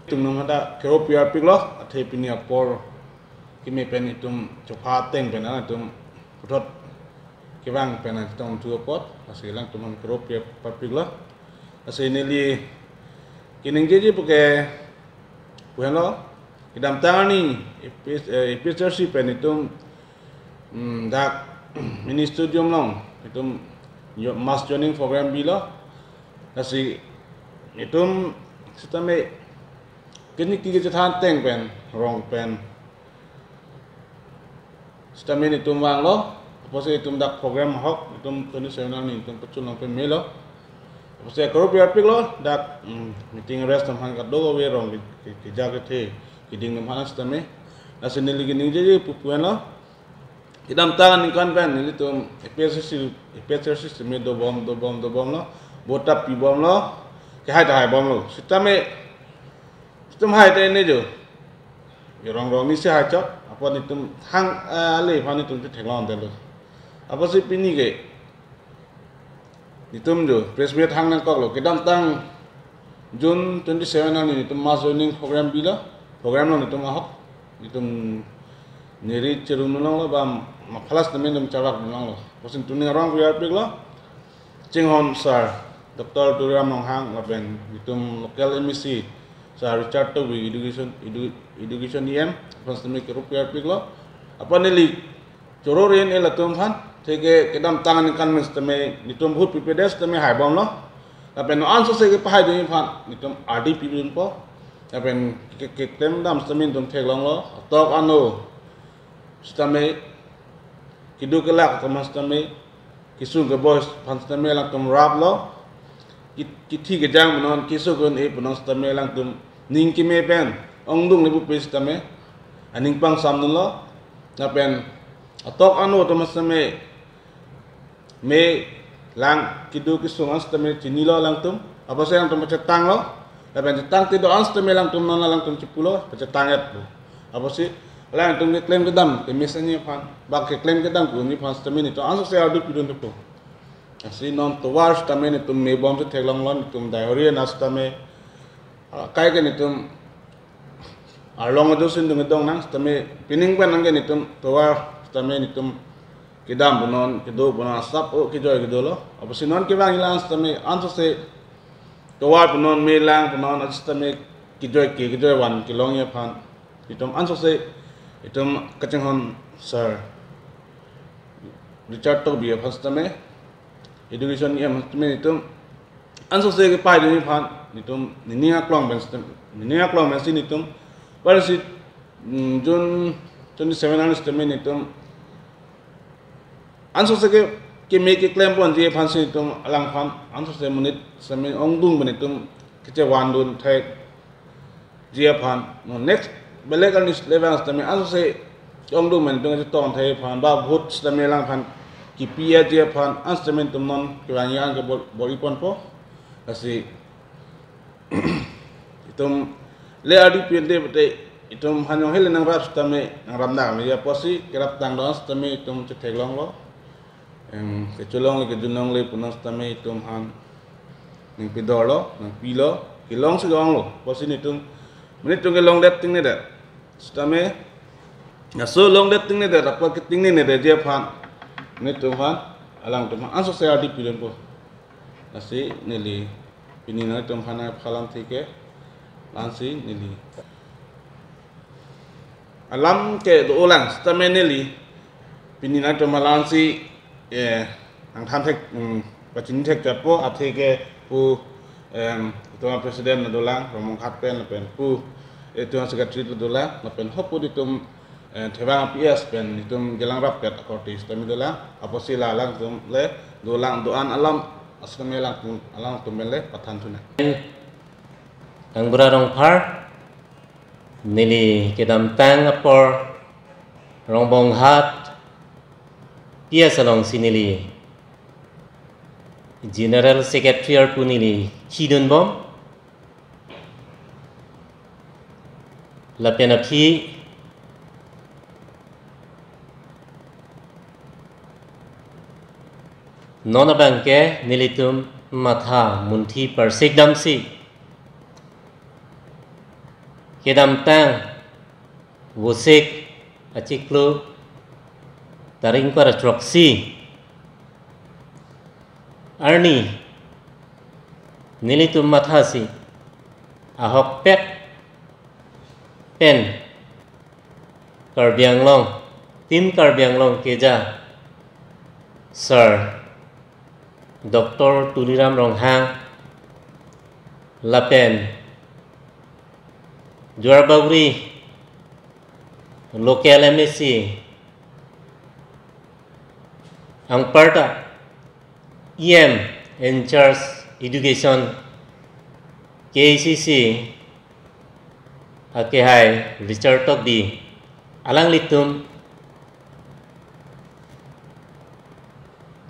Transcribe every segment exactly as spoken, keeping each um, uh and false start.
Itum nung hadak kero piar piklo, athe pini apor keme pen itum chopha ateng pen itum puthot kevang pen itum tu apot, lasi alangtum kero piar piklo. Lasi neli keningjeji puke pu henlo, kedamtang arni A P S, eh, A P S R C pen itum, mm, dak mini stadium along itum jo-, mass joining program bilo. Lasi itum sitame keniki kechethan ateng pen, rong pen sitame itum vanglo, apotsi itum dak program ahok itum twenty-seven arni itum pachun long pen melo. Apotsi kero piar piklo, dak, mm, meeting arrest atum aphan kadokave rong ke, ke, keja kethe keding atum aphan sitame. Lasi neli keningjeji pu pu henlo, kedamtang aningkan pen nelitum A P S R C, A P S R C sitame dobom, dobom, dobomlo, vote ta pibomlo, kehai ta haibomlo. Sitame, situm hai ta ne jo. Rong rong ni si haichot, apot itum hang, eh, ale aphan itum theklong detlo. Apotsi pini ke itum jo press meet hang nangkoklo, kedamtang June twenty-seven arni itum mass joining program bilo, program along itum ahok, itum neri cherum longlo, ba maphalas temen itum charvak longlo. Apotsi itum ning arong piar piklo, chinghon sir Doctor Tuliram Ronghang lapen itum local M A C sir Richard Tokbi, education, edu-, education E M, aphan sitame kero piar piklo. Apot neli choro rin elatum aphan, atheke kedamtang aningkan pen sitame itum vote pipedet sitame haibomlo. Lapen non ansose kepahai dunji aphan itum ardi pidunpo. Lapen ke, ke, keklem dam sitame itum theklonglo. Atok ano sitame, keduk kelak atum sitame, kesung keboi aphan sitame alangtum raplo. Ki-, kithi kejang pu non, keso ke-un-e pu non sitame alangtum ning keme pen ongdung le pupe sitame aning pangsamdunlo. Lapen atok ano atum sitame me lang keduk kesung an sitame chinilo alangtum. Apotsi alangtum pachetanglo. Lapen chetang kedo an sitame alangtum non alangtum chipulo, pachetang-et pu. Apotsi alangtum keklem kedam kemesen ji aphan, ba keklem kedam ke-unji aphan sitame itum ansose ardi pidun thupo. Lasi non tovar sitame itum mebom si theklonglo, itum diarrhea na sitame, ah, kai ke itum arlong ajo sin dung dong nang sitame, pining pen nang ke itum tovar sitame itum kedam pu non, kedo pu non, asap o kejoi kedolo. Apotsi non kevang ilang sitame ansose tovar pu non, me lang pu non, sitame kejoi ke, kejoi van kelongji aphan itum ansose itum kachinghon sir Richard Tokbi aphan sitame, education E M sitame itum ansose kepahai dunji aphan itum nening aklong pen sitame, nening aklong pensi itum, parsi, mm, June twenty-seven arni sitame itum ansose ke, keme keklem ponji aphansi itum alangphan ansose monit sitame ongdung pen itum kechevandun thekji aphan, non next belek arni le vang sitame ansose ongdung pen itum chetong thekji aphan, ba vote sitame alangphan kipi-etji aphan an sitame itum non kevangji an ke bor-, bor-iponpo. Lasi itum le ardi pide pute itum aphan jong hele nangrap sitame nangrap nang media apotsi keraptang do an sitame itum chetheklonglo. Em, kecholong le kejunlong le pu non sitame itum aphan nangpidorlo, nangpilo, kelongsi longlo. Apotsi itum, monit atum kelongdet ting nedet sitame, laso longdet ting nedet, apot keting nedetji aphan monit atum aphan, alangtum aphan ansose ardi pidunpo. Lasi neli pini nangtum aphan nangphalam atheke la-ansi neli alam ke do-olang sitame neli pini nangtum la-ansi, eh, nangthan thek, mm, pachini thekchotpo, atheke pu, em, itum president ta dolang, Rongmonghat pen lapen pu, eh, itum secretary ta dolang, lapen hopu itum, eh, Thevang P S pen itum kelang rapet akorte sitame dolang, apotsi la alangtum le dolang do-an alam asitame alangtum, alangtum le pathan thunang. Angbura Rongphar, neli kedamtang apor Rongbonghat P S alongsi neli General Secretary arpu neli khidunbom. Lapen aphi non abangke nelitum matha munthi parsik damsi Kedamtang Vosik achiklo tarik ingkoi ra throksi arni nelitum mathasi ahokpet pen Karbi Anglong, Team Karbi Anglong keja Sir Doctor Tuliram Ronghang lapen Duarbagori local M A C anparta E M in charge education K A C C akehai Richard Tokbi alanglitum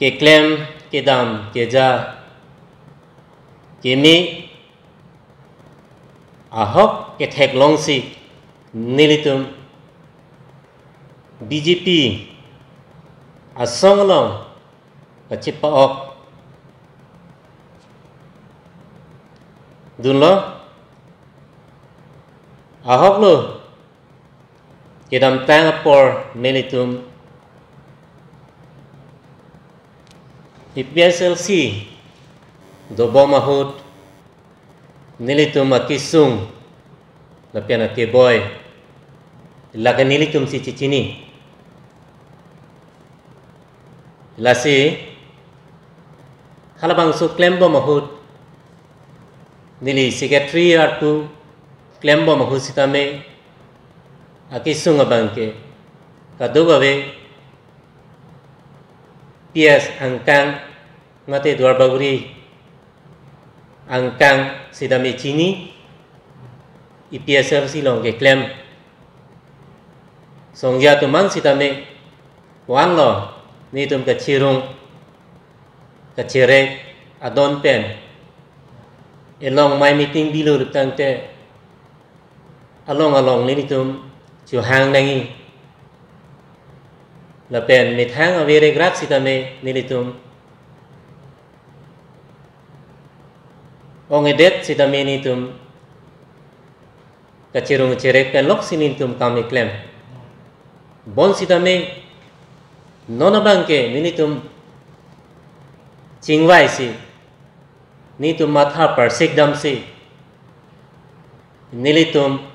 keklem kedam keja keme ahok ketheklongsi nelitum B J P asong along kachipa-ok dunlo. Ahoklo kedamtang apor nelitum A P S L C dobom ahut nelitum akesung lapen akeboi lake nelitum si chichini. Lasi halabangso klembom ahut neli secretary arpu klembom ahut sitame akesung abangke kadokave P S angkang mate Duarbagori angkang sitame chini, A P S L C along keklem songja atum an sitame vanlo, netum kachirung kachirek adon pen elong mai meeting bilo lutangte along along nelitum chuhang nangji lapen methang averekrak sitame nelitum ong-edet sitame netum kachirung chirek pen loksi netum kam keklem. Bonsitame non abangke nelitum chingvaisi, netum matha parsik damsi, nelitum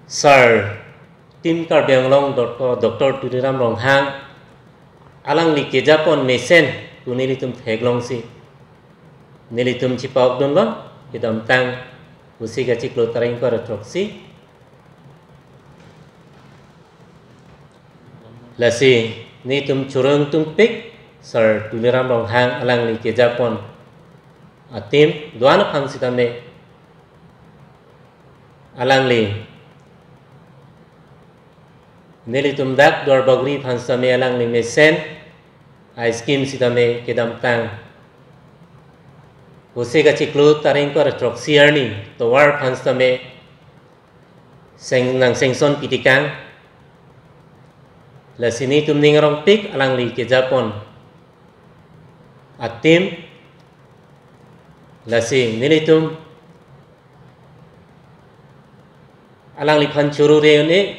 Sir Team Karbi Anglong Doctor, Doctor Tuliram Ronghang alangli kejapon mesen pu nelitum theklongsi nelitum chipa-ok dunlo kedamtang Vosik achiklo tarik ingkoi ra throksi. Lasi netum churong tungpik Sir Tuliram Ronghang alangli kejapon a-team do-an aphan sitame alangli nelitum dak Duarbagori aphan sitame alangli mesen a-scheme sitame kedamtang Vosik achiklo tarik ingkoi ra throksi arni tovar aphan sitame seng nang sengson pitikang. Lasi netum ning arongpik alangli kejapon a-team. Lasi nelitum alangliphan churu re-un-e,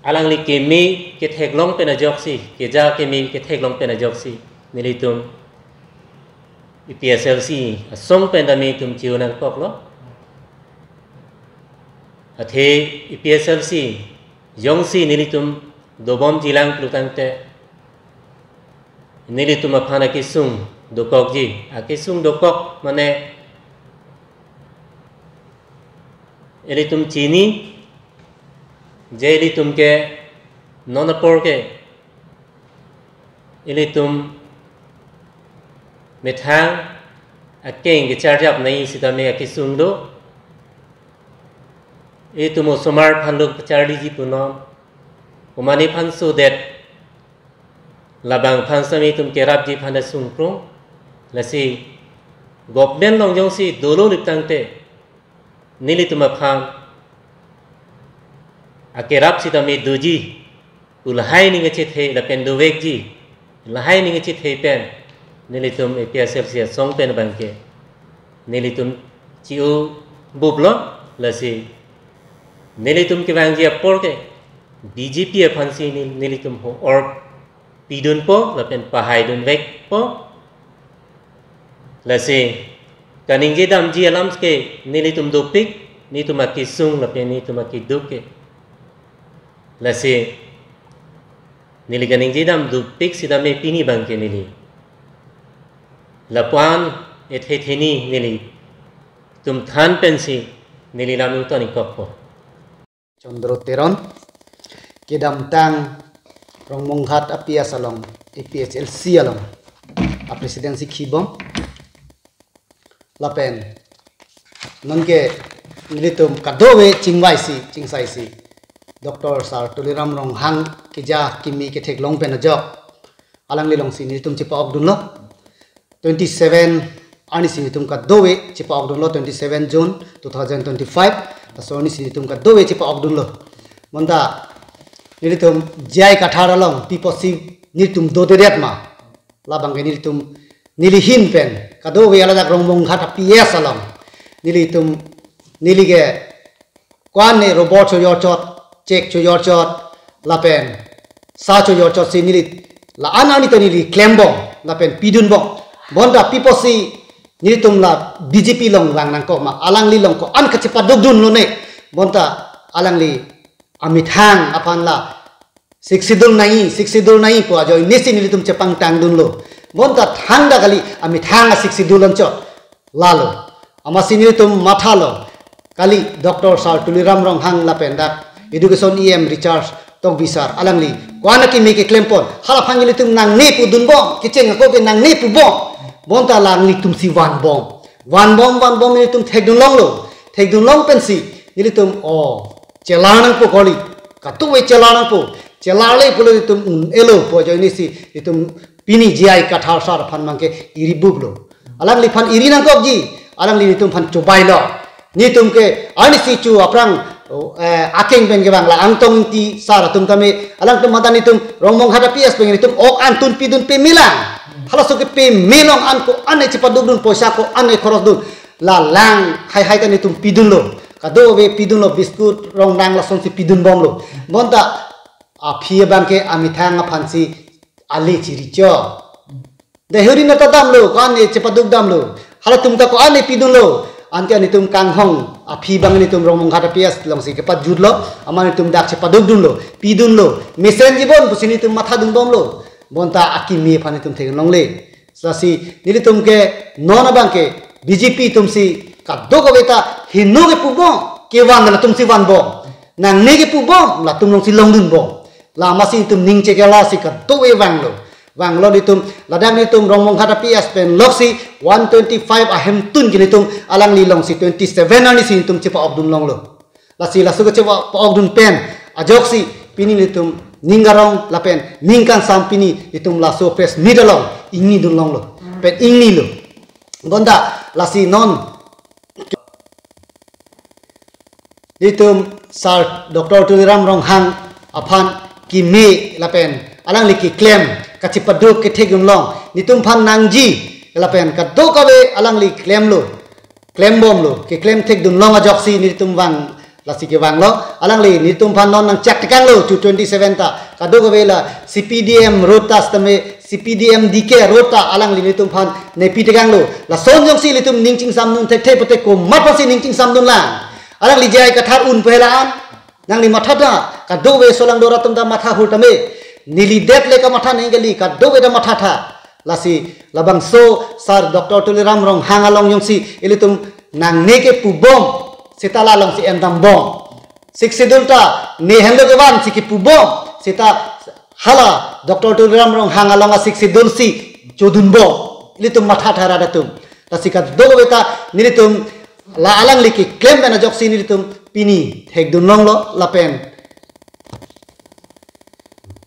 alangli keme ketheklong pen ajoksi, keja keme ketheklong pen ajoksi nelitum A P S L C asong pen tame netum chi-un nangkoklo. Athe A P S L C jongsi nelitum dobomjilang pulotangte nelitum aphan akesung dokokji. Akesung dokok mane ilitum chini je ilitum ke non apor ke ilitum methang akeng kecharjap nangji sitame akesung do. Ilitum osomar aphan lo kacharliji punon. Komatne aphan sodet labang aphan sitame itum kerapji aphan ta sungkrung. Lasi government along jongsi dolo pulotangte nelitum aphan akerap sitame doji pu lahai aning kachethe lapen dovekji, lahai aning kachethe pen nelitum A P S L C asong pen abangke nelitum chi-o buplo, lasi nelitum kevangji apor ke B J P aphansi nel-, nelitum ho-or pidunpo lapen pahaidunvekpo. Lasi kaningje damji alam ke nelitum dopik, netum akesung lapen netum akeduk ke. Lasi neli kaningje dam dopik sitame pini abangke neli lapu-an ethe theni nelitum than pensi neli lam nangthan-ik kokpo. Chandra Teron, kedamtang Rongmonghat a P S along, A P S L C along a president si khibom. Lapen nonke nelitum kadokave chingvaisi, chingsaisi Doctor Sar Tuliram Ronghang keja kimi ketheklong pen ajok alangli alongsi nelitum chepa-okdunlo. Twenty seven arnisi nelitum kadokave chepa-okdunlo, twenty seven June two thousand twenty-five. Laso arnisi nelitum kadokave chepa-okdunlo. Bonta nelitum J I Kathar along pi apotsi nelitum dodedet ma? Labangke nelitum, neli ahin pen kadokave, ladak Rongmonghat a P S along nelitum, neli ke ko-an ne rubber chojor chot, chek chojor chot, lapen sa chojor chotsi neli la-an arni ta neli klembom lapen pidunbom. Bonta pi apotsi nelitum la B J P along vang nangkok ma? Alangli along ko-an kachepadukdunlo ne? Bonta alangli amethang aphan la Sixth Schedule nangji, Sixth Schedule nangji pu ajoinesi nelitum chepangtangdunlo. Bonta thangta kali amethang a Sixth Schedule anchot lalo. Amatsi nelitum mathalo, kali Doctor Sar Tuliram Ronghang lapen dak Education E M Richard Tokbi sir, alangli ko-an akimi keklempon, halaphan nelitum nangne pudunbom, kecheng ako ke nangne pubom. Bonta alanglitumsi vanbom, vanbom, vanbom, nelitum thekdunlonglo. Thekdunlong pensi nelitum, o, chelar nangpo kali, kadokave chelar nangpo. Chelarle pulo nelitum un-elo pu ajoinesi nelitum pini J I Kathar sir aphan abangke iri buplo. Alangliphan iri nangkokji, alangli nelitum aphan chobailo. Nelitum ke arnisi chu aphrang, eh, akeng pen kevang la Angtong Ingti sir atum tame, alangtum mate nelitum Rongmonghat a P S pen nelitum ok an tun pidun pemelang. Halaso ke pemelong an ko-an ne chepadukdun, poisa ko-an ne khorosdun, la lang haihai ta nelitum pidunlo. Kadokave pidunlo, biscuit, rongdang lasonsi pidunbomlo. Bonta aphi abangke amethang aphansi ale chiricho. Dehuri nata damlo, ko-an ne chepaduk damlo. Halatum ta ko-an ne pidunlo. Anke nelitum kanghong aphi abang nelitum Rongmonghat a P S alongsi kepajutlo, amat nelitum dak chepadukdunlo, pidunlo. Mesenji bon pusi nelitum mathadunbomlo. Bonta akimi aphan nelitum theklongle. Lasi nelitum ke non abangke B J P atumsi kadokave ta heno ke pubom, kevan latumsi vanbom, nangne ke pubom, latum alongsi longdunbom. La amatsi nelitum ning chekelasi kadokave vanglo. Vanglo nelitum, ladak nelitum Rongmonghat a P S pen loksi one twenty-five ahemtun ke nelitum alangli alongsi twenty seven arnisi nelitum chepa-okdunlonglo. Lasi laso kechepa-okdun pen ajoksi pini nelitum ning arong lapen ning kangsam pini nelitum laso press meet along ingnidunlonglo. Pen ingnilo. Bonta lasi non nelitum Sar Doctor Tuliram Ronghang aphan kimi lapen alangli keklem kachepaduk kethekdunlong nelitum aphan nangji lapen kadokave alangli klemlo, klembomlo, keklem thekdunlong ajoksi nelitum vang, lasi kevanglo. Alangli nelitum aphan non nangchak tekanglo chu twenty seven ta kadokave la C P D M road ta sitame, C P D M D K road ta alangli nelitum aphan nepi tekanglo. Lason jongsi nelitum ning chingsamdun thekthe pute komat aphansi ning chingsamdunlang? Alangli J I Kathar un pehela an. Nangli mathatha, kadokave solangdor atum ta mathahur tame. Neli det le kamatha nangji kali, kadokave ta mathatha. Lasi labangso Sar Doctor Tuliram Ronghang along jongsi ilitum nangne ke pubom, seta la alongsi endambom. Sixth Schedule ta ne henlo kevansi kepubom, seta hala Doctor Tuliram Ronghang along a Sixth Schedule si chodunbom. Ilitum mathatha rat atum. Lasi kadokave ta nelitum la alangli keklem pen ajoksi nelitum pini thekdunlonglo lapen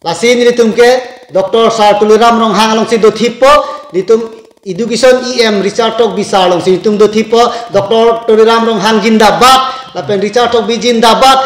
lasi nelitum ke Doctor Sar Tuliram Ronghang alongsi dothippo, nelitum Education E M Richard Tokbi sir alongsi nelitum dothippo, Doctor Tuliram Ronghang jindabad, lapen Richard Tokbi jindabad,